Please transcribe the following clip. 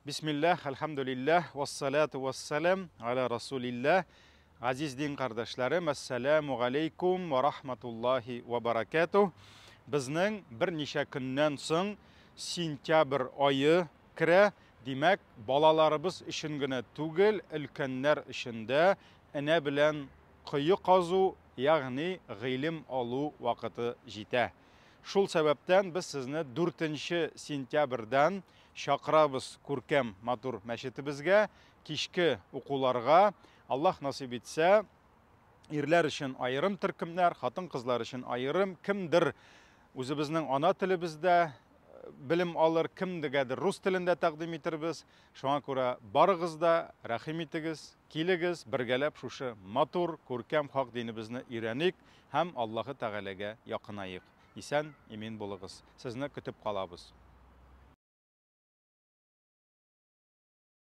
Бисмилләһ, әлхәмдүлилләһ, вассалату вассалам аля расулилләһ. Газиз дин кардәшләрем, әссәләмү галәйкүм ва рахматуллаһи ва баракатуһ. Безнең берничә көннән соң сентябрь ае керә. Димәк, балаларыбыз өчен генә түгел, өлкәннәр өчен дә энә белән кое казу, ягъни гыйлем алу вакыты җитә. Шул сәбәптән без сезне 4 сентябрьдән чакырабыз күркәм матур мәчетебезгә, кичке укуларга. Аллаһ насыйп итсә, ирләр өчен аерым төркемнәр, хатын-кызлар өчен аерым, кемдер үзебезнең ана телебездә белем алыр, кемдегәдер рус телендә тәкъдим итербез. Шуңа күрә барыгыз да рәхим итегез, килегез, бергәләп шушы матур, күркәм хак динебезне өйрәник һәм Аллаһы Тәгаләгә якынаек. Исән, имин булыгыз. Сезне көтеп калабыз.